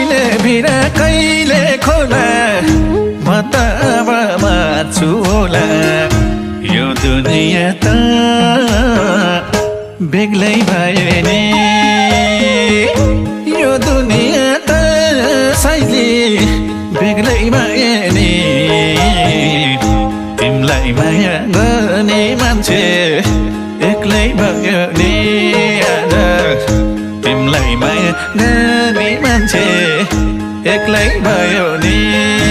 कहिले भिरा कहिले खोला म त अब माछु होला यो दुनिया त बेग्लै भयो नि यो दुनिया त साइली बेग्लै भयो नि तिमलाई माया गर्ने मान्छे एक्लै भयो नि आज तिमलाई माया गर्ने मान्छे एक्लै भयो नि